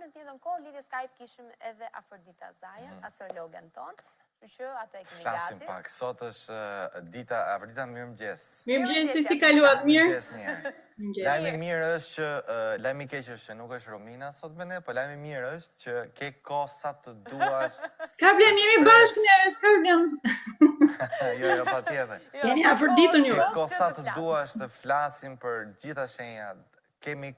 në të njëjtën kohë lidhje Skype kishim edhe Afërdita Zajën, mm -hmm. astrologen tonë. Kështu që atë e kemi gati. Flasim pak. Sot është dita Afërdita mirëmëngjes. Mirëmëngjes, si si kaluat mirë? Mirëmëngjes një herë. Lajmi i mirë është që lajmi i keq është që nuk është Romina sot me ne, po lajmi i mirë është që ke kohë sa të duash. S'ka problem, jemi bashkë neve, s'ka problem. jo, jo, patjetër. Jo, Jeni Afërditën ju. Ke kohë sa të duash të flasim për gjitha shenjat. Kemi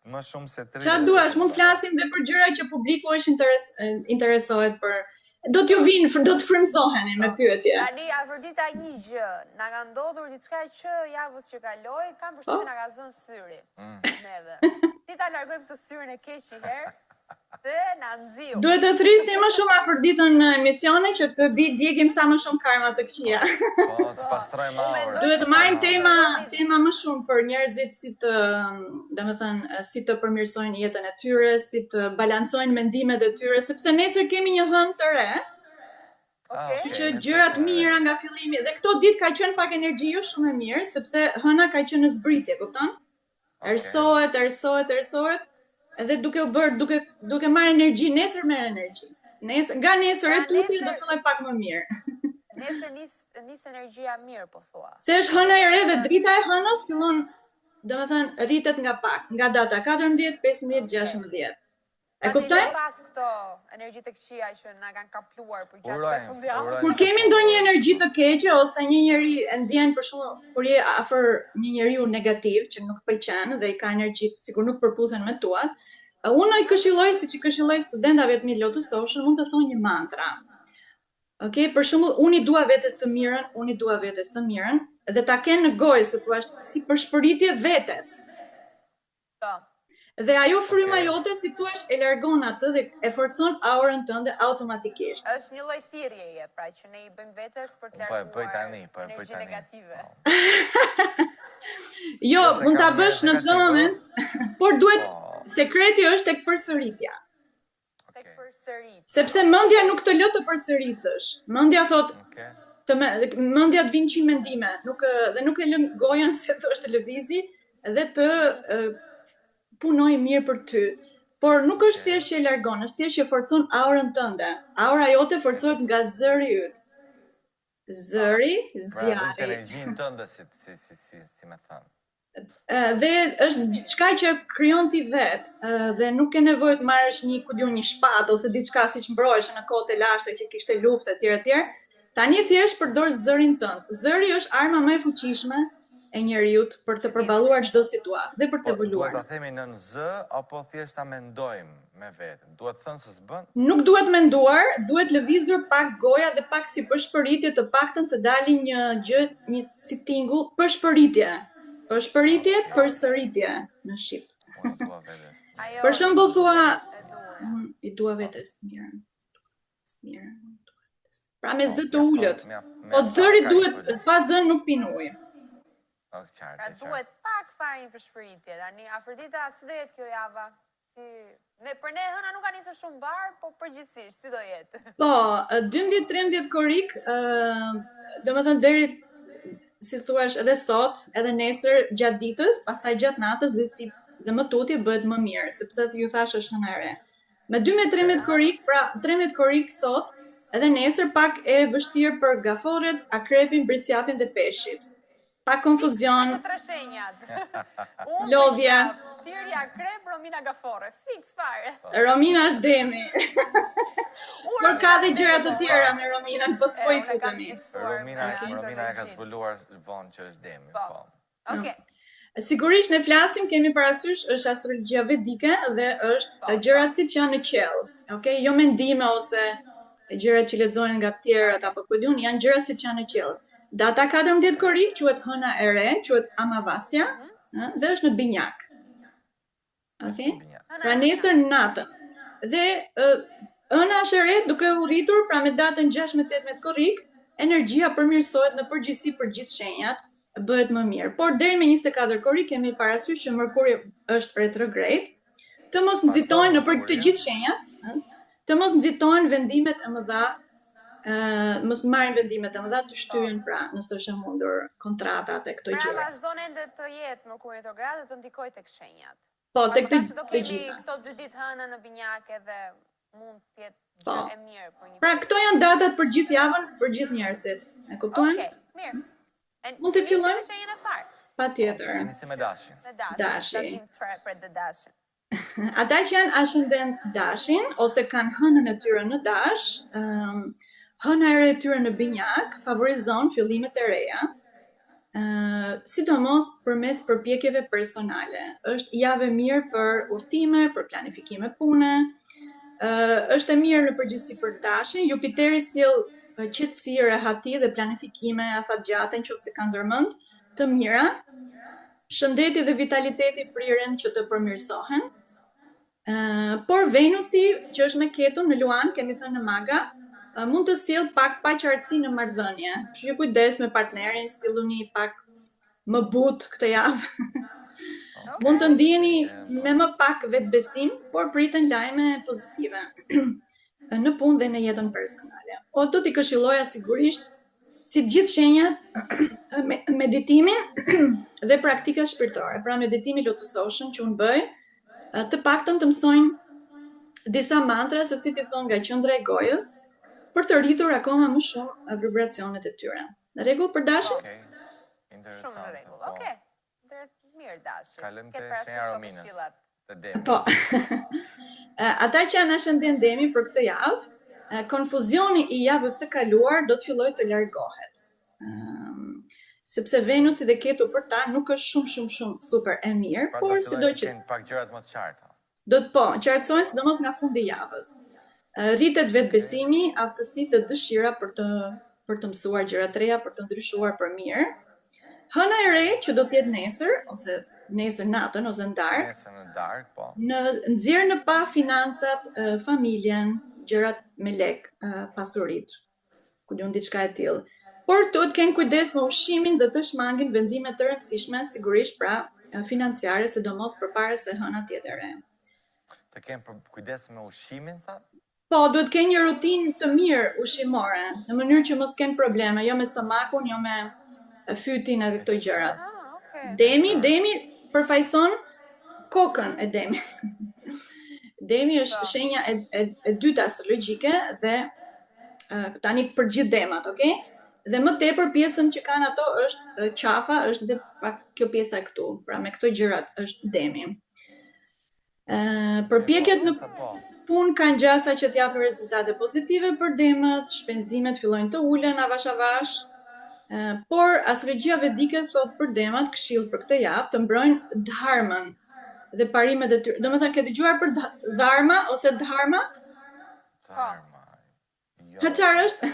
më shumë se 30. Ça duash, mund të flasim dhe për gjëra që publiku është interes, interesohet për do t'ju vinë, do të frymëzoheni me po. pyetje. Tani Afërdita një gjë, na ka ndodhur diçka që javës që kaloi, kam përshtypjen po? na ka zënë syri. Mm. Neve. Si ta largojmë këtë syrin e keq një herë? Se na nxiu. Duhet të thërrisni më shumë Afërditën në emisione që të di djegim sa më shumë karma të këqija. Po, të pastrojmë aurën. Duhet të marrim tema tema më shumë për njerëzit si të, domethënë, si të përmirësojnë jetën e tyre, si të balancojnë mendimet e tyre, sepse nesër kemi një hënë të re. Ah, okay. Që gjëra të mira nga fillimi dhe këto ditë ka qenë pak energji jo shumë e mirë, sepse hëna ka qenë në zbritje, kupton? Errësohet, errësohet, errësohet dhe duke u bërë, duke duke marrë energji, nesër merr energji. Nesër, nga nesër e tutje do filloj pak më mirë. Nesër nis nis energjia mirë, po thua. Se është hëna e re dhe drita e hënës fillon, domethënë, rritet nga pak, nga data 14, 15, 16. E kuptojmë? Pas këto energji të këqija që na kanë kapluar për gjatë kësaj fundjavë. Kur kemi ndonjë energji të keqe ose një njeri e ndjen për shembull kur je afër një njeriu negativ që nuk pëlqen dhe i ka energjitë sikur nuk përputhen me tuat, unë i këshilloj siç i këshilloj studentave të mi Lotus Ocean, mund të thonë një mantra. Ok, për shembull, unë i dua vetes të mirën, unë i dua vetes të mirën dhe ta kenë në gojë, si thua, si përshpëritje vetes. Po. Dhe ajo fryma okay. jote, si thua, e largon atë dhe e forcon aurën tënde automatikisht. Është një lloj thirrjeje, pra që ne i bëjmë vetes për të larguar po e bëj tani, po e bëj tani. Negative. Po. jo, mund ta bësh në çdo moment, por duhet po. sekreti është tek përsëritja. Tek përsëritja. Sepse mendja nuk të lë të përsërisësh. Mendja thotë, okay. të me, mendja të vijnë qind mendime, nuk dhe nuk e lën gojën si thosh të lëvizi dhe të punojë mirë për ty. Por nuk është thjesht që e largon, është thjesht që forcon aurën tënde. Aura jote forcohet nga zëri yt. Zëri, pra, zjarri. Pra, energjinë tënde si si si si si me thënë. Dhe është diçka që krijon ti vet dhe nuk ke nevojë të marrësh një ku di unë një shpatë ose diçka siç mbrohesh në kohët e lashta që kishte luftë etj etj. Tani thjesht përdor zërin tënd. Zëri është arma më e fuqishme e njeriut për të përballuar çdo situatë dhe për të po, evoluar. Duhet ta themi nën zë apo thjesht ta mendojmë me veten? Duhet thënë se s'bën? Nuk duhet menduar, duhet lëvizur pak goja dhe pak si pëshpëritje të paktën të dali një gjë, një si tingull, pëshpëritje. Pëshpëritje, përsëritje në shqip. Unë dua vetes. Për shembull thua, unë i dua vetes të mirën. Të mirën. Pra me zë të ulët. Po zëri duhet, pa zë nuk pin ujë. Qartë, pra duhet pak fare një pëshpëritje. Tani Afërdita, si do jetë kjo java? Si ne për ne hëna nuk ka nisur shumë mbarë, po përgjithsisht si do jetë? Po, 12-13 korrik, ë, domethënë deri si thuash edhe sot, edhe nesër gjatë ditës, pastaj gjatë natës dhe si dhe më tutje bëhet më mirë, sepse ju thashë është hëna e re. Me 12-13 korrik, pra 13 korrik sot, edhe nesër pak e vështirë për gaforret, akrepin, bricjapin dhe peshqit. Pak konfuzion. Fiks tre shenjat. Lodhje. Tiri akrep, Romina gaforre. Fiks fare. Romina është demi. Por ka dhe gjëra të tjera me Rominën, po s'po i futemi. Romina, Romina e ka zbuluar vonë që është demi, po. po. Okej. Sigurisht ne flasim, kemi parasysh është astrologjia vedike dhe është po, gjërat po. siç janë në qiell. Okej, jo mendime ose gjërat që lexohen nga të tjerët apo ku di unë, janë gjërat siç janë në qiell. Data 14 korrik quhet hëna e re, quhet Amavasya, mm -hmm. dhe është në Binjak. Okej. Pra nesër natën. Dhe hëna është e re duke u rritur, pra me datën 16-18 korrik, energjia përmirësohet në përgjithësi për gjithë shenjat, bëhet më mirë. Por deri me 24 korrik kemi parasysh që Mërkuri është retrograde, të mos nxitojnë në për të gjithë shenjat, të mos nxitojnë vendimet e mëdha, ë mos marrin vendimet e mëdha të shtyjnë pra, nëse është e mundur kontratat e këto pra, gjëra. Pra vazhdon ende të jetë Mërkuri retrograd dhe të ndikojë tek shenjat. Po, tek të, do të gjitha. Këto dy ditë hënën në binjak edhe mund të jetë po. gjë e mirë për një. Pra këto janë datat për gjithë javën, për gjithë njerëzit. E kuptuan? Okej, okay, mirë. Mund të fillojmë? Me shenjën e parë. Patjetër. Nisim me dashin. Me dashin. Dashi. Ta dim çfarë pret dhe dashin. Ata që janë ascendent dashin ose kanë hënën e tyre në dash, um, hëna e re e tyre në binjak favorizon fillimet e reja, uh, sidomos përmes përpjekjeve personale. Është javë e mirë për udhëtime, për planifikime pune. Uh, është e mirë në përgjithësi për dashin. Jupiteri sjell qetësi, rehati dhe planifikime afatgjate nëse kanë ndërmend të mira. Shëndeti dhe vitaliteti priren që të përmirësohen. Uh, por Venusi, që është me Ketun në Luan, kemi thënë në Maga, uh, mund të sjellë pak paqartësi në marrëdhënie. Kështu që kujdes me partnerin, silluni pak më butë këtë javë. Okay. Mund të ndiheni me më pak vetbesim, por priten lajme pozitive në punë dhe në jetën personale. O do t'i këshilloja sigurisht si të gjithë shenjat meditimin dhe praktika shpirtërore. Pra meditimi Lotus Ocean që unë bëj, të paktën të mësojnë disa mantra se si t'i thonë nga qendra e gojës për të rritur akoma më shumë vibracionet e tyre. Në rregull për dashin? Okej. Shumë në rregull. Po. Okej. Okay. Mirë dashi. Kalojmë te shenja Rominës. Te demi. Po. Ata që janë ascendent demi për këtë javë, konfuzioni i javës së kaluar do të fillojë të largohet. Um, sepse Venusi dhe Ketu për ta nuk është shumë shumë shumë super e mirë, pra, por sido që pak gjërat më të qarta. Do të po, qartësohen sidomos nga fundi i javës. Rritet vetëbesimi, aftësitë dhe dëshira për të për të mësuar gjëra të reja, për të ndryshuar për mirë. Hëna e re që do të jetë nesër ose nesër natën ose në darkë. Nesër në darkë, po. Në nxjerr në pah financat, familjen, gjërat me lek, pasuritë. Ku di unë diçka e tillë. Por duhet të kenë kujdes me ushqimin dhe të shmangin vendime të rëndësishme, sigurisht pra financiare, sidomos përpara se hëna të jetë e re. Të kenë kujdes me ushqimin, tha? Po, duhet të kenë një rutinë të mirë ushqimore, në mënyrë që mos të kenë probleme, jo me stomakun, jo me fytin edhe këto gjërat. Ah, okay. Demi, demi përfaqëson kokën e demit. Demi është po. shenja e, e, e dytë astrologjike dhe uh, tani për gjithë demat, okay? Dhe më tepër pjesën që kanë ato është qafa, është dhe pak kjo pjesa këtu, pra me këto gjërat është demi. Ë përpjekjet në po. punë kanë gjasa që të japin rezultate pozitive për demët, shpenzimet fillojnë të ulen avash avash. Por astrologjia vedike thotë për demat këshillë për këtë javë të mbrojnë dharmën dhe parimet e tyre. Domethënë ke dëgjuar për dharma ose dharma? Po. Dharma. Jo. Ha çfarë është?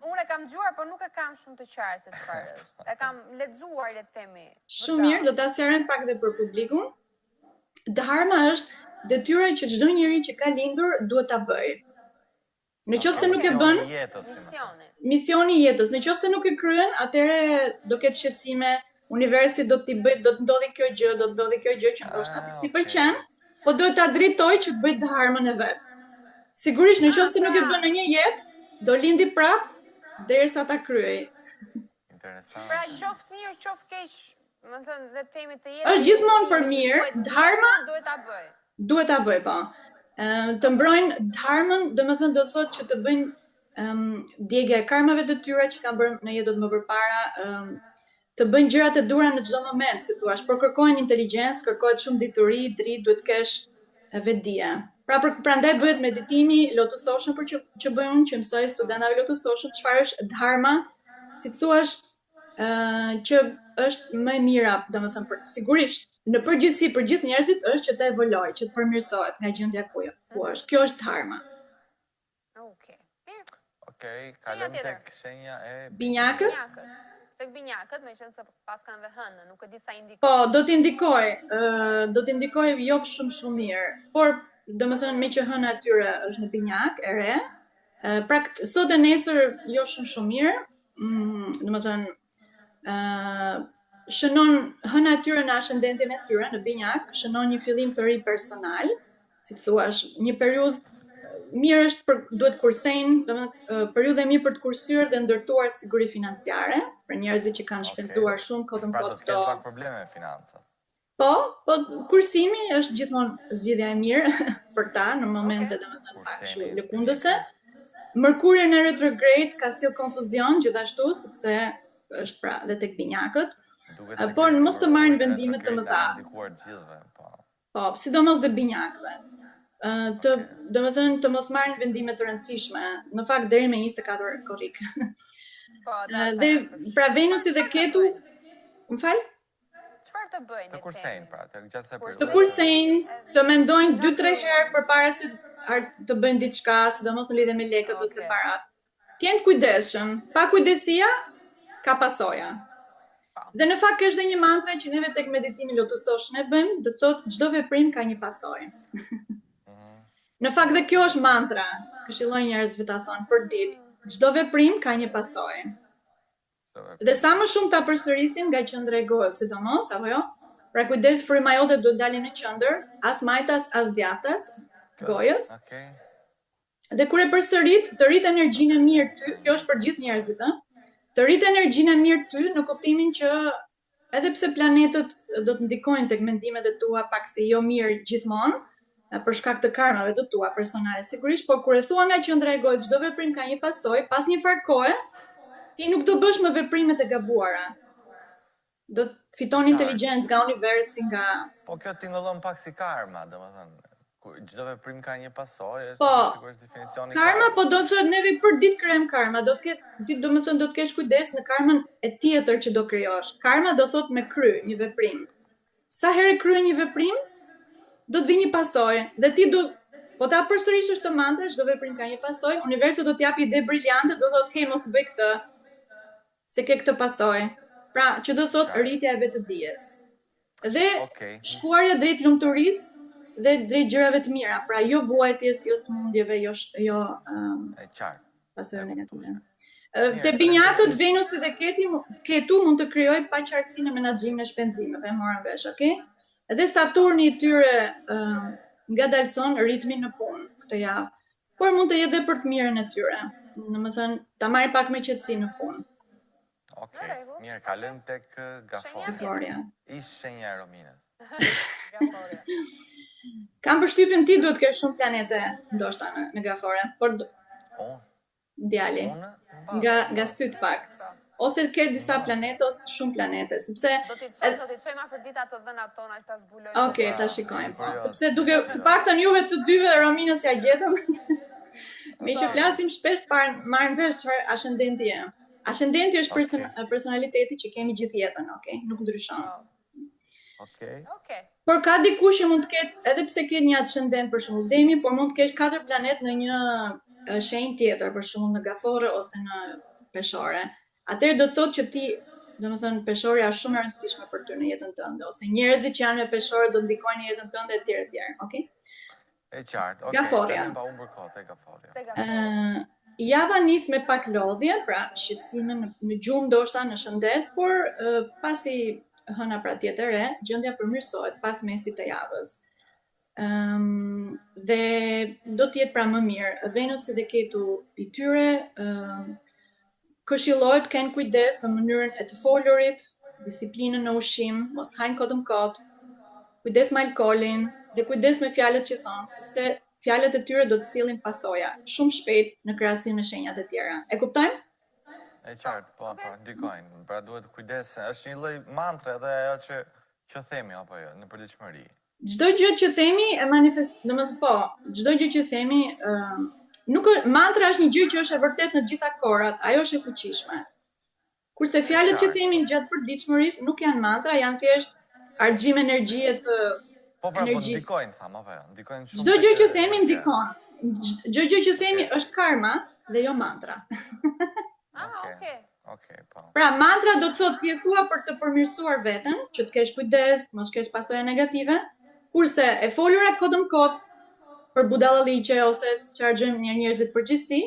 Unë e kam dëgjuar, por nuk e kam shumë të qartë se çfarë është. E kam lexuar, le të themi. Shumë mirë, do ta sqarojmë pak dhe për publikun. Dharma është detyra që çdo njeri që ka lindur duhet ta bëjë. Në qoftë se nuk e bën, misioni. Misioni i jetës, në qoftë se nuk e kryen, atëherë do ketë shqetësime, universi do t'i bëjë, do të ndodhi kjo gjë, do të ndodhi kjo gjë që ndoshta ah, s'i pëlqen, po duhet ta drejtojë që të bëjë dharmën e vet. Sigurisht, në qoftë se nuk e bën në një jetë, do lindi prap derisa ta kryejë. Interesant. Pra qoftë mirë, qoftë keq, domethënë, le të themi të jetë. Është gjithmonë për mirë, dharma duhet ta bëjë. Duhet ta bëjë, po. Ëm të mbrojnë dharmën, domethënë do të thotë që të bëjnë ëm djegia e karmave të tyre që kanë bërë në jetët më përpara, ëm të bëjnë gjërat e duhura në çdo moment, si thua, por kërkojnë inteligjencë, kërkohet shumë dituri, dritë, duhet të kesh vetëdije. Pra për, prandaj bëhet meditimi Lotus Ocean për që që bëj unë që mësoj studentave Lotus Ocean çfarë është dharma, si të thuash, ë që është më e mira, domethënë për sigurisht në përgjithësi për gjithë njerëzit është që të evolojë, që të përmirësohet nga gjendja ku ku është. Kjo është dharma. Okej. Mirë. Okej, kalojmë tek shenja e Binjakët. Binjakët. Tek binjakët, meqenëse paskan dhe hënën, nuk e di sa i ndikon. Po, do t'i ndikojë, ë do t'i ndikojë jo shumë shumë mirë, por domethënë meqë hëna e tyre është në binjak e re, pra sot e nesër jo shumë shumë mirë, mm, domethënë ë shënon hëna e tyre në ascendentin e tyre në binjak, shënon një fillim të ri personal, si të thuash, një periudhë mirë është për duhet kursejnë, domethënë periudhë e mirë për të kursyer dhe ndërtuar siguri financiare për njerëzit që kanë shpenzuar shumë kot më pra, kot. Pra do të kenë pak probleme me financat. Po, po kursimi është gjithmonë zgjidhja e mirë për ta në momente, okay. domethënë pak kështu lëkundëse. Mërkuri në retrograde ka sjell konfuzion gjithashtu sepse është pra dhe tek binjakët. Por mos të marrin vendime të mëdha. Po. Po, sidomos dhe binjakëve. Të, domethënë të mos marrin vendime të rëndësishme, në fakt deri me 24 korrik. Po, da, dhe pra Venusi dhe Ketu, më fal? Çfarë të bëjnë? Të kursejnë pra, të gjatë kësaj periudhe. Të kursejnë, të mendojnë 2-3 herë përpara se të bëjnë diçka, sidomos në lidhje me lekët okay. ose paratë. Të jenë të kujdesshëm. Pakujdesia ka pasoja. Po. Dhe në fakt është dhe një mantra që neve tek meditimi lotusosh ne bëjmë, do të thotë çdo veprim ka një pasojë. Mhm. Në fakt dhe kjo është mantra, këshilloj njerëzve ta thonë për ditë, çdo veprim ka një pasojë. Dhe sa më shumë ta përsërisim nga qendra e gojës, sidomos, apo jo? Pra kujdes fryma jote duhet dali në qendër, as majtas, as djathtas, gojës. Okej. Dhe kur e përsërit, të rrit energjinë e mirë ty, kjo është për gjithë njerëzit, ë? Të rrit energjinë e mirë ty në kuptimin që edhe pse planetët do të ndikojnë tek mendimet e tua pak si jo mirë gjithmonë, për shkak të karmave të tua personale, sigurisht, por kur e thua nga qendra e gojës, çdo veprim ka një pasojë, pas një farë kohe, ti nuk do bësh më veprimet e gabuara. Do të fiton inteligjencë nga universi, nga Po kjo tingëllon pak si karma, domethënë, çdo veprim ka një pasojë, është po, sigurisht definicioni karma. Po do të thotë neve për ditë krijojmë karma, do të ketë ditë domethënë do të kesh kujdes në karmën e tjetër që do krijosh. Karma do thotë me kry një veprim. Sa herë kryen një veprim, do të vijë një pasojë dhe ti do po ta përsërisësh këtë mantra, çdo veprim ka një pasojë, universi do të japi ide briliante, do thotë hey mos bëj këtë, se ke këtë pasojë. Pra, që do thotë rritja e vetëdijes. Dhe okay. shkuarja drejt lumturisë dhe drejt gjërave të mira, pra jo vuajtjes, jo sëmundjeve, jo jo um, e qartë. Pasojë negative. Te binjakët, Venusi dhe Keti, Ketu mund të krijojë paqartësi në menaxhimin e shpenzimeve, morëm vesh, okay? Dhe Saturni i tyre um, ngadalëson ritmin në punë këtë javë. Por mund të jetë dhe për të mirën e tyre. Domethënë, ta marrin pak me qetësi në punë. Okej, okay. mirë, kalojmë tek gaforja. Gaforja. Ish shenja e Rominës. Gaforja. Kam përshtypjen ti duhet të kesh shumë planete ndoshta në, në gafore, por oh. Djali. Nga nga sytë pak. Ose ke disa planete ose shumë planete, sepse do t'i çojmë, do t'i çojmë Afërdita të dhënat tona që ta zbulojmë. Okej, okay, ta shikojmë. Po, sepse duke të paktën juve të dyve Rominës ja gjetëm. Meqë po. flasim shpesh par marrim vesh çfarë ascendenti je. Ascendenti është person, okay. personaliteti që kemi gjithë jetën, okay? Nuk ndryshon. Po. Okej. Okay. Okej. Okay. Por ka dikush që mund të ketë, edhe pse ke një ascendent për shembull Demi, por mund të kesh katër planet në një shenjë tjetër, për shembull në Gaforre ose në Peshore. Atëherë do të thotë që ti, domethënë Peshorja është shumë e rëndësishme për ty në jetën tënde, ose njerëzit që janë me Peshore do të ndikojnë në jetën tënde etj etj, okay? E qartë, okay. Gaforja. Pa humbur kohë te gaforja. Te gaforja. Java nis me pak lodhje, pra shqetësime në, në gjumë ndoshta në shëndet, por uh, pasi hëna pra të jetë e re, gjendja përmirësohet pas mesit të javës. Um, dhe do të jetë pra më mirë. Venusi dhe Ketu i tyre um, Këshillohet të kenë kujdes në mënyrën e të folurit, disiplinën në ushqim, mos të hajnë kot më kot, kujdes me alkoolin dhe kujdes me fjalët që thonë, sepse fjalët e tyre do të sjellin pasoja shumë shpejt në krahasim me shenjat e tjera. E kuptojmë? E qartë, po, po, ndikojnë. Pra duhet kujdes, është një lloj mantre edhe ajo që që themi apo jo, në përditshmëri. Çdo gjë që themi e manifest, domethënë po, çdo gjë që themi, ë uh, nuk është mantra është një gjë që është e vërtetë në të gjitha kohërat, ajo është e fuqishme. Kurse fjalët që themi gjatë përditshmërisë nuk janë mantra, janë thjesht harxhim energjie të Po pra, po ndikojnë, thamë, apo jo, ndikojnë shumë. Çdo gjë që themi ndikon. Çdo gjë që themi është karma dhe jo mantra. Ah, okay. Okej, po. Pra mantra do të thotë ti e thua për të përmirësuar veten, që të kesh kujdes, të mos kesh pasoja negative, kurse e folura kot më kot për budallalliqe ose që harxhojmë një njerëzit përgjithësi,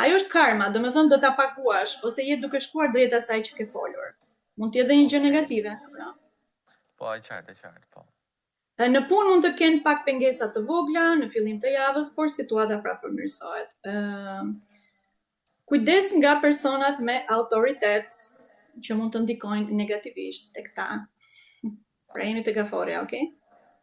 ajo është karma, domethënë do ta paguash ose je duke shkuar drejt asaj që ke folur. Mund të jetë dhe një gjë negative, apo jo? Po, e qartë, e qartë, po. Në punë mund të kenë pak pengesa të vogla në fillim të javës, por situata pra përmirësohet. Ë Kujdes nga personat me autoritet që mund të ndikojnë negativisht tek ta. Pra jemi te gaforja, okay?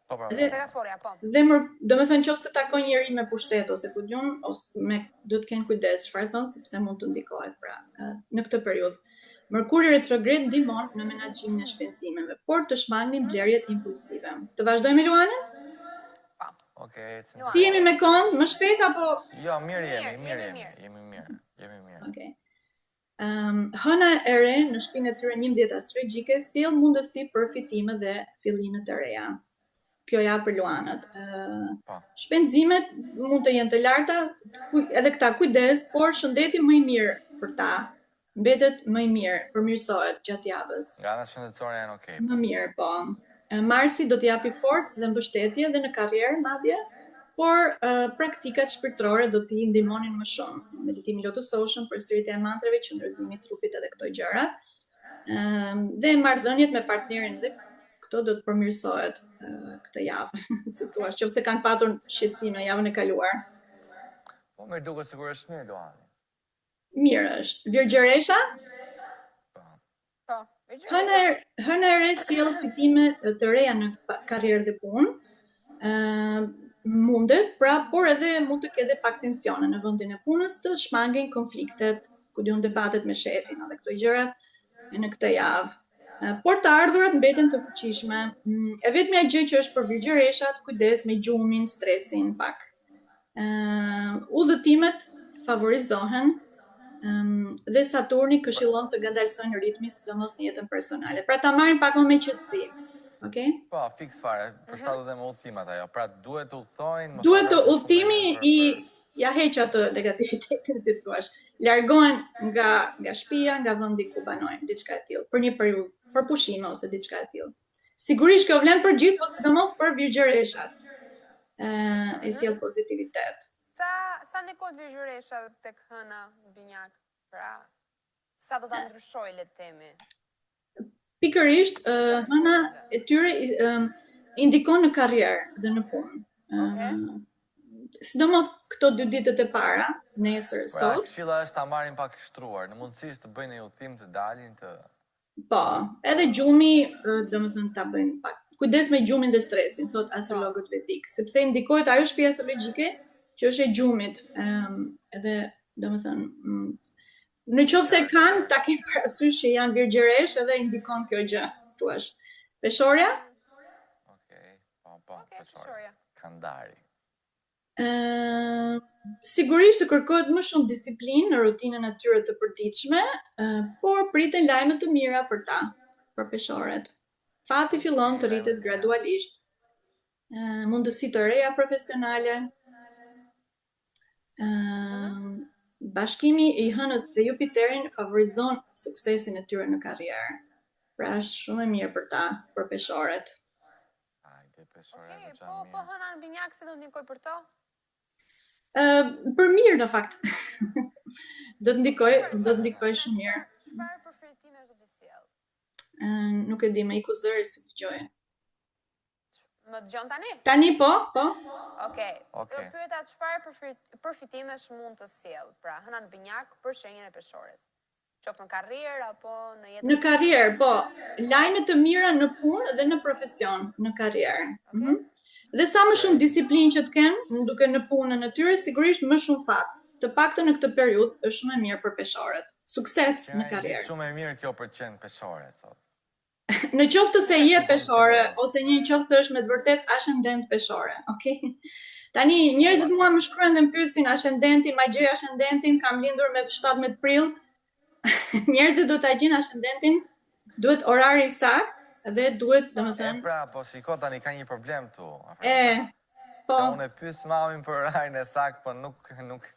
Po, po. Dhe, Te gaforja, po. Dhe më, domethënë qoftë se takon njeri me pushtet ose ku di unë, ose me duhet të kenë kujdes çfarë thonë sepse mund të ndikohet pra në këtë periudhë. Merkuri retrograd ndihmon në menaxhimin e shpenzimeve, por të shmangni blerjet impulsive. Të vazhdojmë me Luanin? Po. Okej, okay, Si jemi me kohën? Më shpejt apo? Jo, mirë jemi, mirë jemi, jemi mirë, jemi mirë. Okej. Okay. Um, hëna e re në shpinë e tyre 11 astrologjike sjell mundësi për fitime dhe fillime të reja. Kjo javë për luanët. Uh, shpenzimet mund të jenë të larta, edhe këta kujdes, por shëndeti më i mirë për ta mbetet më i mirë, përmirësohet gjatë javës. Nga ana shëndetësore janë okay. Më mirë, po. Marsi do t'i japi forcë dhe mbështetje dhe në karrierë madje, por praktikat shpirtërore do t'i ndihmonin më shumë. Meditimi i lotësoshëm, përsëritja e mantrave, qendërzimi i trupit edhe këto gjëra. Dhe marrëdhëniet me partnerin dhe këto do të përmirësohet këtë javë, si thua, qoftë se kanë patur shqetësime javën e kaluar. Po mirë duket sikur është mirë Luani. Mirë është. Virgjëresha? Po. Po. Hëna e, hëna e re sjell fitime të reja në karrierë dhe punë. Ë mundet, pra, por edhe mund të ketë edhe pak tensione në vendin e punës, të shmangin konfliktet, ku di unë debatet me shefin edhe këto gjërat në këtë javë. Por të ardhurat mbeten të fuqishme. Mm, e vetmja gjë që është për virgjëreshat, kujdes me gjumin, stresin pak. Uh, udhëtimet favorizohen um, dhe Saturni këshillon të ngadalësojnë ritmin, sidomos në jetën personale. Pra ta marrin pak më me qetësi. Okej? Okay? Po, fiks fare, përshtatet edhe me udhëtimet ajo. Pra duhet të udhëtojnë, duhet të udhëtimi i ja heq atë negativitetin si thua. Largohen nga nga shtëpia, nga vendi ku banojnë, diçka e tillë, për një periudhë, për pushime ose diçka e tillë. Sigurisht kjo vlen për gjithë, po sidomos për virgjëreshat. Ë, i sjell pozitivitet. Sa sa ndikon virgjëresha tek hëna në binjak? Pra, sa do ta ndryshojë le të themi? Pikërisht, uh, hëna e tyre uh, i ndikon në karrierë dhe në punë. Okay. Uh, sidomos këto dy ditët e para, nesër, pra, sot. Pra, këshilla është ta marrin pak shtruar, në mundësisht të bëjnë një udhëtim të dalin të Po, edhe gjumi, domethënë ta bëjnë pak. Kujdes me gjumin dhe stresin, thotë astrologët vedik, sepse ndikohet ajo shtëpi astrologjike që është e gjumit, ëm edhe domethënë mm, në qoftë se kanë, ta kenë parasysh që janë virgjëresh edhe i ndikon kjo gjë, si thuash. Peshorja? Okej, po, po, peshorja. Kandari. Sigurisht të kërkohet më shumë disiplinë në rutinën e tyre të përditshme, por priten lajme të mira për ta, për peshoret. Fati fillon të rritet gradualisht. Mundësi të reja profesionale. Bashkimi i Hënës dhe Jupiterin favorizon suksesin e tyre në karrierë. Pra është shumë e mirë për ta, për peshoret. Hajde, peshore, okay, po, po hëna në binjak si do të ndikojë për to? Uh, për mirë në fakt. do të ndikojë, do të ndikojë shumë mirë. Çfarë përfitimesh do të sjellë? Uh, nuk e di, më iku zëri s'e dëgjoj. Më dëgjon tani? Tani po, po. Okej. Okay. Okay. Pyeta çfarë përfitimesh mund të sjellë? Pra, hëna në binjak për shenjën e peshores. Qoftë në karrierë apo në jetën. Në karrierë, po. Lajme të mira në punë dhe në profesion, në karrierë. Okay. Mm -hmm. Dhe sa më shumë disiplinë që të kenë, duke në punën e tyre, sigurisht më shumë fat. Të paktën në këtë periudhë është shumë e mirë për peshoret. Sukses në karrierë. Shumë e mirë kjo për të qenë peshore, thotë. Në qoftë se je peshore, ose një qoftë se është me të vërtetë ascendent peshore, okay? Tani, njerëzit mua më shkruajnë dhe më pyesin ascendenti, ma gjej ascendentin, kam lindur me 17 prill. njerëzit duhet ta gjejnë ascendentin, duhet orari i saktë dhe duhet, domethënë... E pra, po shiko tani ka një problem tu. E, po. Se unë e pyes mamin për orarin e saktë, po nuk nuk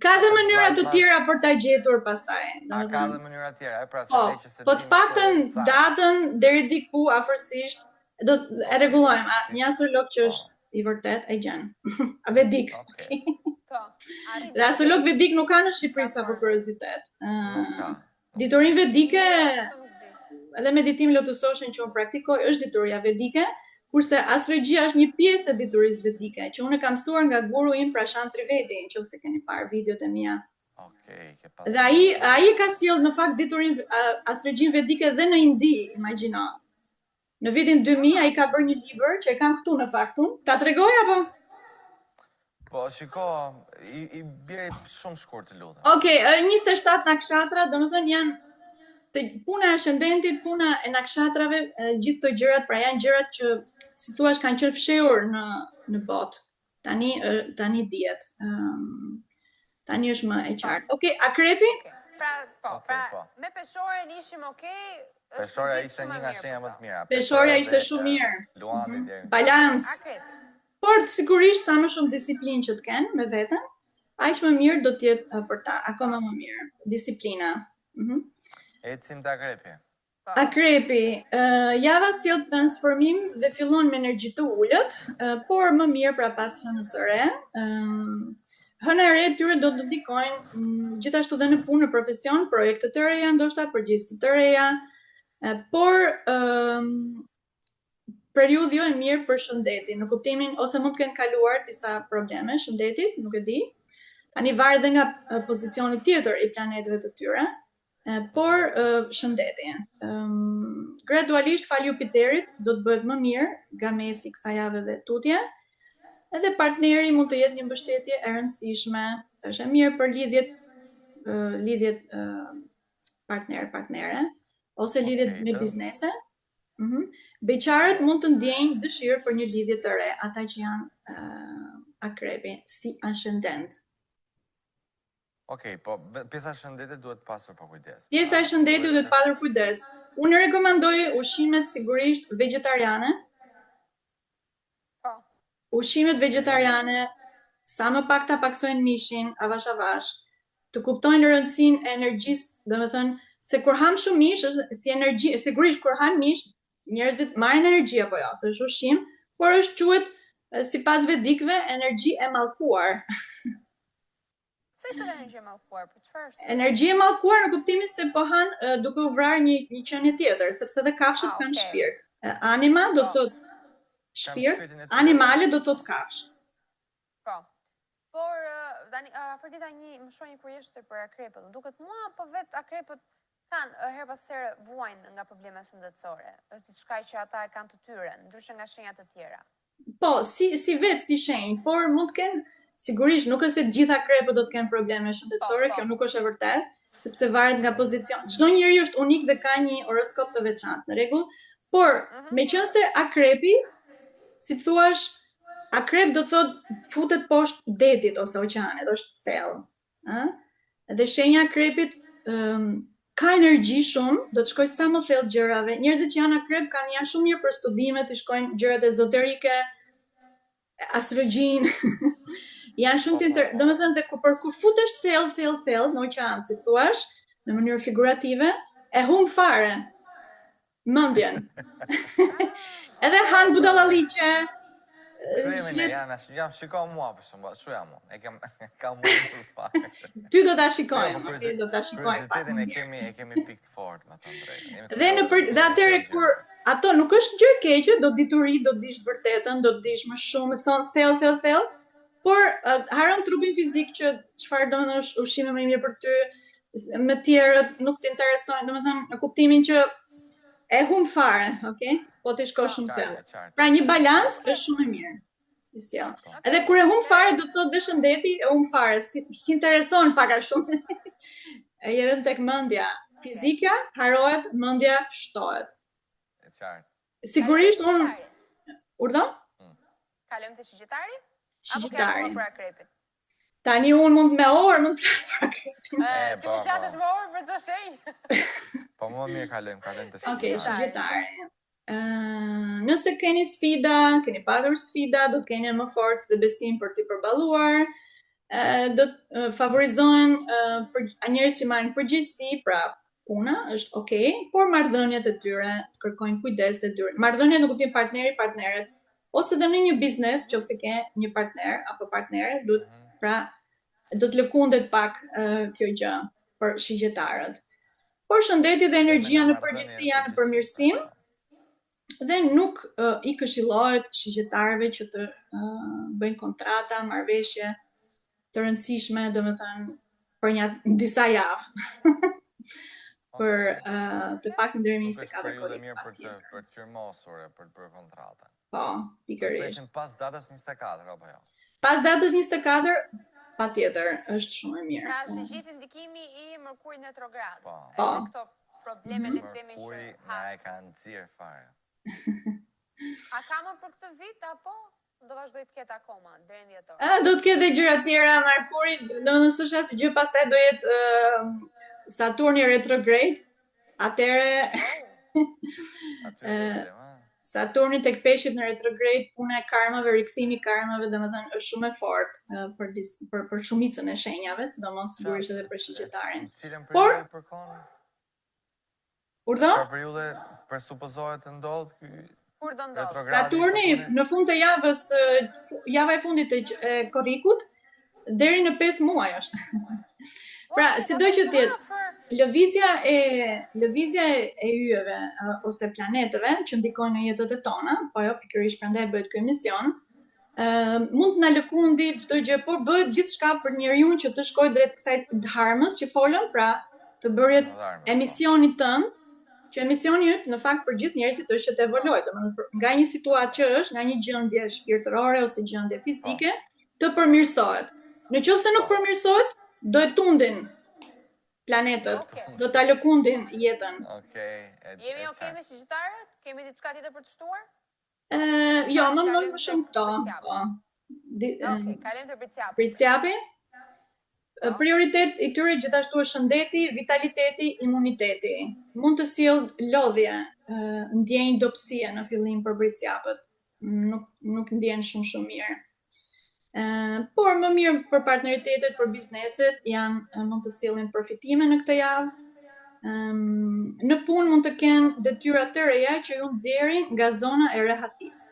Ka dhe mënyra të tjera për ta gjetur pastaj, domethënë. Ka dhe mënyra të tjera, e pra se po, ne që s'e Po të paktën datën deri diku afërsisht do të e rregullojmë. A, një astrolog që po. është i vërtetë e gjen. A vedik. Okay. Po. Dhe astrolog vedik nuk ka në Shqipëri sa për kuriozitet. Nuk ka. Diturinë vedike edhe meditim lotësoshin që unë praktikoj është dituria vedike, kurse astrologjia është një pjesë e diturisë vedike, që unë e kam mësuar nga guru im Prashant Trivedi, nëse keni parë videot e mia. Okej, ke pas. Dhe ai ai ka sjellë në fakt diturinë astrologjinë vedike dhe në Indi, imagjino. Në vitin 2000 ai ka bërë një libër që e kam këtu në fakt unë. Ta tregoj apo? Po, shiko, i, i bjeri shumë shkurt të lutem. Okej, okay, 27 nakshatra, domethënë janë të, puna e ascendentit, puna e nakshatrave, gjithë këto gjërat, pra janë gjërat që si thua kanë qenë fshehur në në botë. Tani tani dihet. Um, tani është më e qartë. Okej, okay, akrepi? Okay. Pra, po, okay, pra, po. me peshoren ishim okay, Peshorja ishte një nga shenjat më të mira. Peshorja ishte shumë mirë. Luani mm -hmm. Balans. Akrepi. Por sigurisht sa më shumë disiplinë që të kenë me veten, aq më mirë do të jetë për ta, akoma më mirë. Disiplina. Mm -hmm. Ecim te akrepi. Po. Akrepi, uh, java sjell transformim dhe fillon me energji të ulët, uh, por më mirë pra pas hënës së re. Uh, hëna e re e tyre do të ndikojnë mm, gjithashtu dhe në punë, në profesion, projekte të reja, ndoshta përgjegjësi të reja, uh, por uh, periudhë jo e mirë për shëndetin, në kuptimin ose mund të kenë kaluar disa probleme shëndetit, nuk e di. Tani varet dhe nga pozicioni tjetër i planetëve të tyre, por shëndeti. Um, gradualisht falë Jupiterit do të bëhet më mirë nga mesi i kësaj jave dhe tutje. Edhe partneri mund të jetë një mbështetje e rëndësishme, është e mirë për lidhjet lidhjet partner partnere ose lidhjet okay, me biznese. Mm -hmm. Beqarët mund të ndjejnë dëshirë për një lidhje të re, ata që janë uh, akrepi, si ascendent. Okej, okay, po pjesa e shëndetit duhet pasur pa kujdes. Pjesa e shëndetit duhet pasur kujdes. Unë rekomandoj ushqimet sigurisht vegetariane. Po. Ushqimet vegetariane, sa më pak ta paksojnë mishin, avash avash, të kuptojnë rëndësinë e energjisë, domethënë se kur ham shumë mish është si energji, sigurisht kur ham mish njerëzit marrin energji apo jo, se është ushqim, por është quhet sipas vedikëve energji e mallkuar. Pse quhet energji e mallkuar? Po çfarë është? Energji e mallkuar në kuptimin se po han duke u vrarë një një qenie tjetër, sepse edhe kafshët ah, kanë okay. shpirt. Anima do të po. thotë shpirt, animale do të thotë kafshë. Po. Por tani Afërdita një më shoh një kureshtje për akrepët. Më duket mua po vetë akrepët kanë herë pas here vuajnë nga probleme shëndetësore. Është diçka që ata e kanë të tyre, ndryshe nga shenjat e tjera. Po, si si vetë si shenjë, por mund të kenë sigurisht nuk është se të gjithë akrepët do të kenë probleme shëndetësore, po, po. kjo nuk është e vërtetë, sepse varet nga pozicioni. Çdo njeri është unik dhe ka një horoskop të veçantë, në rregull? Por, mm -hmm. meqenëse akrepi, si të thuash, akrep do të thotë futet poshtë detit ose oqeanit, është thellë, ë? Dhe shenja e akrepit um, ka energji shumë, do të shkojë sa më thellë gjërave. Njerëzit që janë akrep kanë janë shumë mirë për studimet, i shkojnë gjërat ezoterike, astrologjinë. janë shumë të inter... Domethënë dhe kur për kur futesh thellë, thellë, thellë në oqean, si thuash, në mënyrë figurative, e humb fare mendjen. Edhe han budallalliqe. Kremi ne janë, jam shiko mua për shembull, ashtu jam unë. E kam kam mundur fare. Ty do ta shikojmë, po, ty do ta shikojmë. Kuriozitetin e kemi e kemi pikë të fortë, me thënë drejtën. Dhe në për, dhe atëherë kur ato nuk është gjë e keqe, do dituri, do dish të vërtetën, do të dish më shumë, thon thellë, thellë, thellë, por uh, harron trupin fizik që çfarë domethënë është ushqimi më i mirë për ty, me tjerët nuk të interesojnë, domethënë në kuptimin që e humb fare, okay? Po ti shkosh shumë thellë. Pra një balans është shumë e mirë. I sjell. Po. Edhe kur e humb fare do të thotë dhe shëndeti e humb fare, s'i, s'i intereson pak a shumë. e je vetëm tek mendja. Fizika harrohet, mendja shtohet. E qartë. Sigurisht unë Urdhëro? Mm. Kalojmë te shigjetari? Shigjetari. Apo për akrepin? Tani unë mund me orë mund të flas për akrepin. E, ti mund të po, flasësh po. me orë për çdo shenjë. Po më mirë kalojmë, kalojmë te shigjetari. Okej, shigjetari. Ë, nëse keni sfida, keni patur sfida, do të keni më forcë dhe besim për t'i përballuar. Ë, do të favorizohen për njerëz që marrin përgjegjësi, pra puna është okay, por marrëdhëniet e tyre kërkojnë kujdes dhe durim. Marrëdhëniet në kuptim partneri, partneret, ose dhe në një biznes, qoftë se ke një partner apo partnere, duhet mhm. pra do të lëkundet pak uh, kjo gjë për shigjetarët. Por shëndeti dhe energjia në përgjithësi janë në përmirësim dhe nuk uh, i këshillohet shigjetarëve që të uh, bëjnë kontrata, marrëveshje të rëndësishme, domethënë për një disa javë. Për uh, të paktën deri më 24 korrik. Nuk është për të për të firmosur e për të bërë kontrata. Po, pikërisht. Presim pas datës 24 apo jo? Pas datës 24, patjetër, është shumë e mirë. Pra është po. gjithë ndikimi i Mërkurit në retrograd. Po. Po. Këto probleme mm -hmm. le të themi që Mërkuri na e ka nxirë fare. A ka më për këtë vit apo do vazhdoj të ketë akoma deri në dhjetor? A do të ketë dhe gjëra të tjera Mërkuri, domethënë s'është asgjë, pastaj do jetë uh, Saturni retrograde. Atëherë oh. Saturni tek peshqit në retrograde, puna e karmave, rikthimi i karmave, domethënë është shumë e fortë për dis, për për shumicën e shenjave, sidomos sigurisht edhe për shigjetarin. Por përkon? Urdhë? Çfarë periudhe presupozohet të ndodhë ky Kur do ndodhë? Saturni në fund të javës, java e fundit e korrikut, deri në 5 muaj është. Pra, sido që të jetë, lëvizja e lëvizja e yjeve ose planetëve që ndikojnë në jetët e tona, po jo pikërisht prandaj bëhet ky emision, ë mund të na lëkundi çdo gjë, por bëhet gjithçka për njeriun që të shkojë drejt kësaj dharmës që folëm, pra të bërit e po. misionit tënd, që misioni yt në fakt për gjithë njerëzit është që të evoluojë, domethënë nga një situatë që është, nga një gjendje shpirtërore ose gjendje fizike, po. të përmirësohet. Në qoftë se nuk përmirësohet, do e tundin planetët, okay. do ta lëkundin jetën. Okej. Okay, Jemi okay me shigjetarët? Kemi diçka tjetër për të shtuar? Ë, jo, më më më shumë këto. Po. Okej, kalojmë te Bricjapi. Bricjapi? Po. Prioritet i tyre gjithashtu është shëndeti, vitaliteti, imuniteti. Mund të sjellë lodhje, ndjenjë dobësie në fillim për bricjapët. nuk nuk ndjen shumë shumë mirë. Ë, por më mirë për partneritetet, për bizneset janë mund të sjellin përfitime në këtë javë. Ëm, në punë mund të kenë detyra të reja që ju nxjerrin nga zona e rehatisë.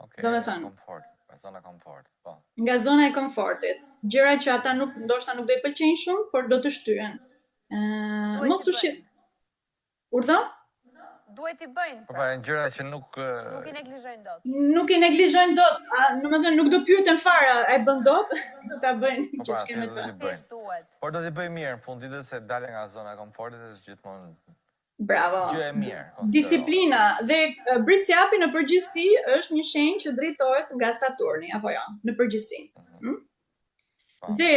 Okej, okay, komfort, nga zona komfort, po. Nga zona e komfortit, gjëra që ata nuk ndoshta nuk do i pëlqejnë shumë, por do të shtyhen. Ë, mos u shqet Urdhë? Duhet t'i bëjnë. Po pra, janë gjëra që nuk nuk i neglizhojnë dot. Nuk i neglizhojnë dot. A, domethënë nuk do pyeten fare, a e bën dot? Do ta bëjnë po, që pra, ç'ke me të. Duhet. Por do t'i bëjë mirë në fund ditës se dalja nga zona e komfortit është gjithmonë Bravo. Gjë e mirë. Disiplina dhe Bricjapi në përgjithësi është një shenjë që drejtohet nga Saturni apo jo, në përgjithësi. Mm -hmm. Hm? Po. Dhe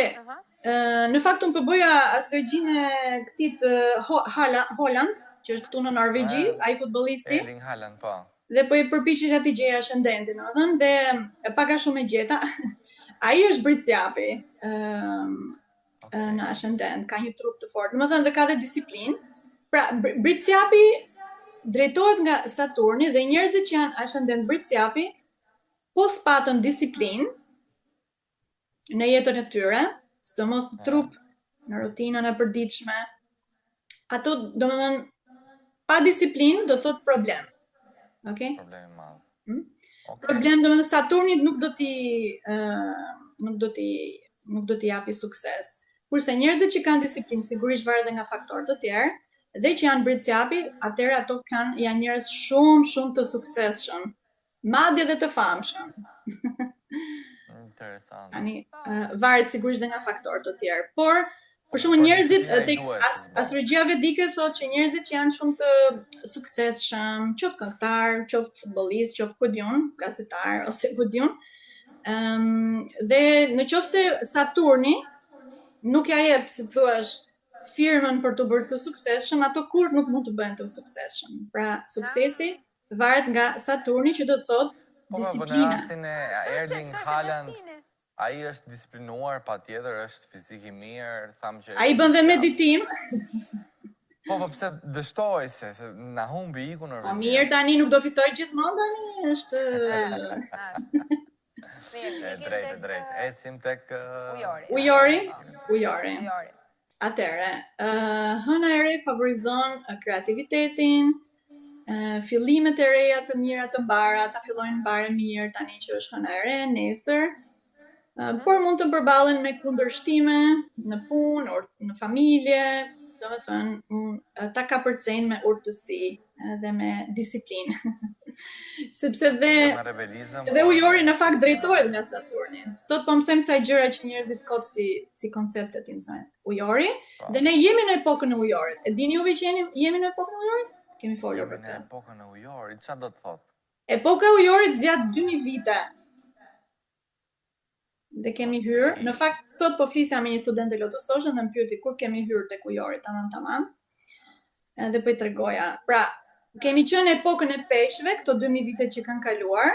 në fakt unë po bëja astrologjinë e këtij të Hala, Haaland, që është këtu në Norvegji, ai futbollisti. Erling Haaland, po. Dhe po i përpiqesha t'i gjeja ashendentin, domethënë, dhe pak a shumë e gjeta. Ai është Bricjapi, ë okay. në ascendent, ka një trup të fortë. Domethënë dhe ka dhe disiplinë. Pra, Bricjapi drejtohet nga Saturni dhe njerëzit që janë ascendent Bricjapi, po s'patën disiplinë, në jetën e tyre, sidomos në trup, në rutinën e përditshme. Ato, domethënë, pa disiplinë do thotë problem. Okej? Okay? Problem i madh. Hmm? Okay. Problem, domethënë Saturni nuk do t'i uh, nuk do t'i nuk do t'i japi sukses. Kurse njerëzit që kanë disiplinë, sigurisht varet edhe nga faktorë të tjerë, dhe që janë bricjapi, atëherë ato kanë janë njerëz shumë shumë të suksesshëm. Madje dhe të famshëm. Interesant. Tani uh, varet sigurisht dhe nga faktorë të tjerë, por për shembull njerëzit tek as, astrologjia vedike thotë që njerëzit që janë shumë të suksesshëm, qoftë këngëtar, qoftë futbollist, qoftë ku di unë, gazetar ose ku di unë, ëm um, dhe në qoftë se Saturni nuk ja jep, si të thuash, firmën për t'u bërë të suksesshëm, ato kurrë nuk mund të bëhen të suksesshëm. Pra, suksesi Varet nga Saturni që do të thotë po, po, po, në rastin e Erling Haaland, ai është disiplinuar patjetër, është fizik i mirë, thamë që Ai bën dhe meditim. Po, po pse dështoi se, se na humbi iku në Po mirë tani nuk do fitoj gjithmonë tani, është E drejtë, e drejtë. Ecim tek Ujori. Ujori, ujori. Ujori. Atëherë, uh, hëna e re favorizon kreativitetin, uh, fillimet e reja të mira të mbara, ta fillojnë mbarë e mirë tani që është hëna e re, nesër. Uh, por mund të përballen me kundërshtime në punë, në familje, domethënë, ta kapërcejnë me urtësi dhe me disiplinë. Sepse dhe jo dhe ujori në fakt drejtohet nga Saturni. Sot po mësojmë ca gjëra që njerëzit kot si si koncepte t'i mësojnë. Ujori po. dhe ne jemi në epokën e ujorit. E dini juve që jemi jemi në epokën e ujorit? Kemi folur për këtë. Jemi në epokën e ujorit, çfarë do të thotë? Epoka e ujorit zgjat 2000 vite. Dhe kemi hyrë, në fakt sot po flisja me një studente Lotus Ocean dhe më pyeti kur kemi hyrë tek ujori tamam tamam. Edhe po i tregoja. Pra, kemi qenë në epokën e peshqve, këto 2000 vite që kanë kaluar.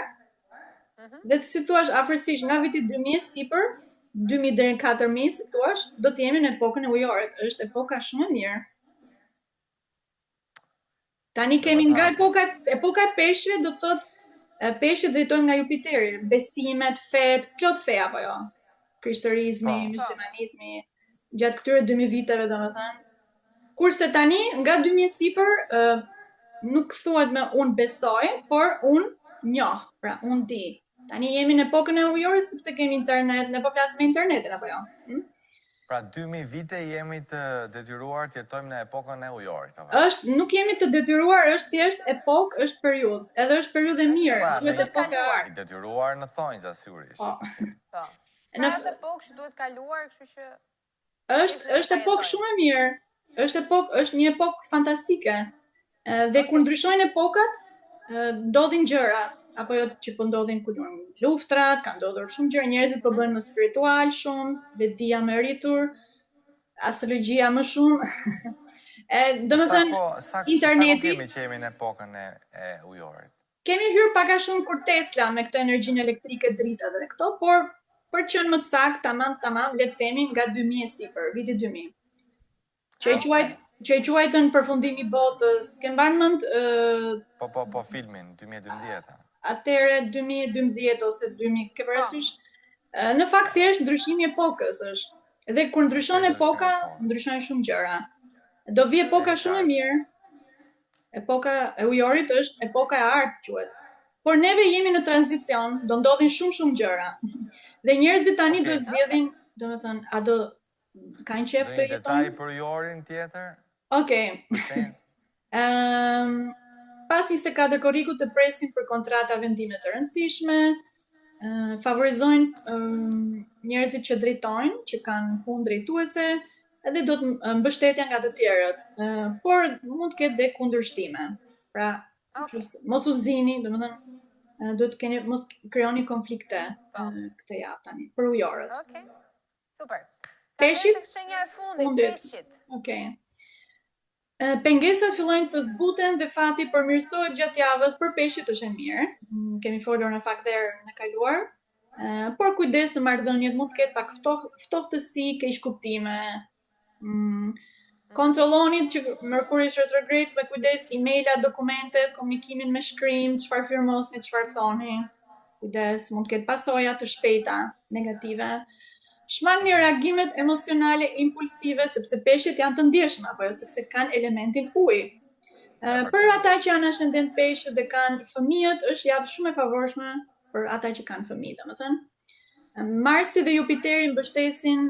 Mm -hmm. Dhe si thua afërsisht nga viti 2000 e sipër, 2000 deri në 4000, si thua, do të jemi në epokën e ujorit. Është epoka shumë e mirë. Tani kemi nga epoka epoka e peshqve do të thotë peshqit drejtohen nga Jupiteri, besimet, fetë, plot fe apo jo. Krishterizmi, po. muslimanizmi, gjatë këtyre 2000 viteve domethënë. Kurse tani nga 2000 sipër nuk thuhet më unë besoj, por unë njoh, pra unë di. Tani jemi në epokën e ujorit sepse kemi internet, ne po flasim me internetin apo jo? Hm? Pra 2000 vite jemi të detyruar të jetojmë në epokën e ujorit, apo? Është, nuk jemi të detyruar, është thjesht epokë, është periudhë. Edhe është periudhë e mirë, pra, quhet epokë e artë. I detyruar në thonjza sigurisht. Po. Po. Pra është epokë që duhet kaluar, kështu që është është epokë shumë e mirë. Është epokë, është një epokë fantastike. Dhe kur ndryshojnë epokat, ndodhin gjëra, apo jo që po ndodhin ku janë luftrat, kanë ndodhur shumë gjëra, njerëzit po bëhen më spiritual shumë, vetëdija më e rritur, astrologjia më shumë. e, domethënë, sa, sa, interneti... Sa kemi që jemi në epokën e, e ujorit? Kemi hyrë pak a shumë kur Tesla me këtë energjinë elektrike, drita dhe këto, por për të qenë më të saktë, tamam, tamam, le të themi nga 2000 e sipër, viti 2000. Që e quajt që e quajtën përfundimi i botës, ke mban mend ë Po po po filmin 2012. Atëherë 2012 ose 2000, ke parasysh? Në fakt thjesht ndryshimi i epokës është. Dhe kur ndryshon epoka, ndryshojnë shumë gjëra. Do vi epoka shumë e mirë. Epoka e ujorit është epoka e artë quhet. Por neve jemi në tranzicion, do ndodhin shumë shumë gjëra. Dhe njerëzit tani okay. duhet zgjedhin, domethënë, a do Kanë qejf të jetojnë? Detaj për ujorin tjetër? Okej. Okay. Ehm, pas 24 korrikut të presim për kontrata vendime të rëndësishme, favorizojnë um, njerëzit që drejtojnë, që kanë punë drejtuese, edhe do të mbështetja nga të tjerët, uh, por mund të ketë dhe kundërshtime. Pra, okay. mos u zini, domethënë, duhet të keni mos krijoni konflikte po. këtë javë tani për ujorët. Okej. Okay. Super. Peshqit? Shenja e fundit, peshqit. Okej. Okay. Pengesat fillojnë të zbuten dhe fati përmirësohet gjatë javës për peshqit është e mirë. Mm, kemi folur në fakt dhe herën e kaluar. Por kujdes në marrëdhëniet mund të ketë pak ftoh, ftohtësi, keqkuptime. Mm. Kontrolloni që Merkuri është retrograde me kujdes emaila, dokumentet, komunikimin me shkrim, çfarë firmosni, çfarë thoni. Kujdes, mund të ketë pasoja të shpejta negative. Shmangni reagimet emocionale impulsive sepse peshqit janë të ndjeshëm apo jo sepse kanë elementin ujë. Për ata që janë ascendent peshq dhe kanë fëmijët, është javë shumë e favorshme për ata që kanë fëmijë, domethënë. Marsi dhe Jupiteri mbështesin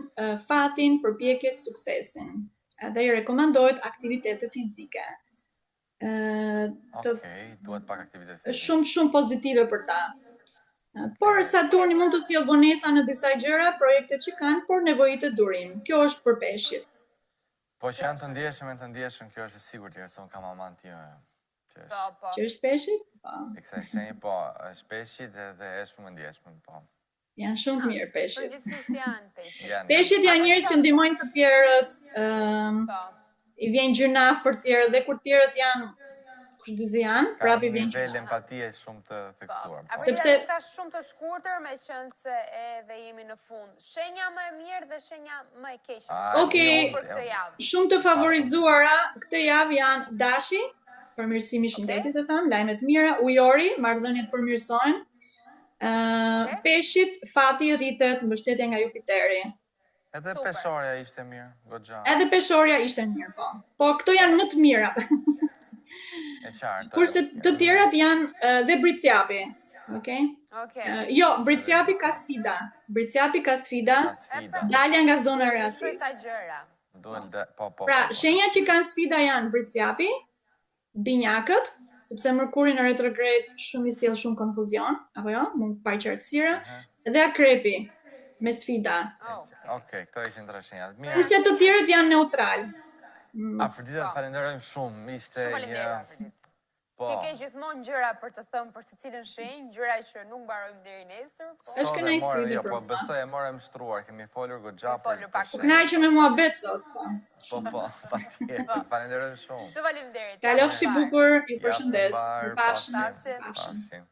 fatin, përpjekjet, suksesin. Edhe i rekomandohet aktivitete fizike. Të Okej, duhet pak aktivitet fizik. Është shumë shumë pozitive për ta. Por Saturni mund të sjellë vonesa në disa gjëra, projekte që kanë, por nevojitet durim. Kjo është për peshqit. Po që janë të ndjeshëm, janë të ndjeshëm, kjo është e sigurt, se unë kam maman time. Që është, po, po. Që është peshqit? Po. E kësaj shenjë, po, është peshqit dhe është shumë e ndjeshme, po. Janë shumë të mirë peshqit. Përgjithsisht janë peshqit. Peshqit janë njerëz që ndihmojnë të tjerët, ëm um, po. i vjen gjynah për të tjerët dhe kur të tjerët janë kush di si janë, prapë i vjen. Nivel empatie shumë të theksuar. Po. Sepse ka shumë të shkurtër me qenë se edhe jemi në fund. Shenja më e mirë dhe shenja më e keqe. Okej. Për këtë javë. Shumë të favorizuara këtë javë janë Dashi, përmirësimi i shëndetit e thamë, lajme të mira, Ujori, marrëdhëniet përmirësohen. Ë, uh, Peshqit, fati rritet, mbështetja nga Jupiteri. Edhe peshorja ishte mirë, goxha. Edhe peshorja ishte mirë, po. Po këto janë më të mirat. E qartë. Kurse të tjerat janë dhe Bricjapi. Okej. Okej. Okay. Jo, Bricjapi ka sfida. Bricjapi ka sfida. Dalja nga zona e rehatisë. Duhet po po. Pra, po, po. shenjat që kanë sfida janë Bricjapi. Binjakët, sepse Mërkuri në retrograde shumë i sjell shumë konfuzion, apo jo, mund paqartësira, dhe akrepi me sfida. Oh. Okej, këto ishin tre shenjat. Mirë. Kurse të tjerët janë neutral. Mm. Afërdita, të falenderojmë shumë. Ishte Shumë faleminderit, një Afërdita. Po. Ti ke gjithmonë gjëra për të thënë për secilën shenjë, gjëra që nuk mbarojmë deri nesër, po. Është Sot e kënaqësi morëm, dhe jo, për po mua. besoj e morëm shtruar, kemi folur goxha Kemi për folur pak. për U kënaqëm me muhabet sot. Po. Po, po, patjetër. Të falenderojmë shumë. Shumë faleminderit. Kalofshi Javën e mbarë. bukur, ju Javën e përshëndes. mbarë, Mirupafshim. Pafshim. Pafshim. Pafshim.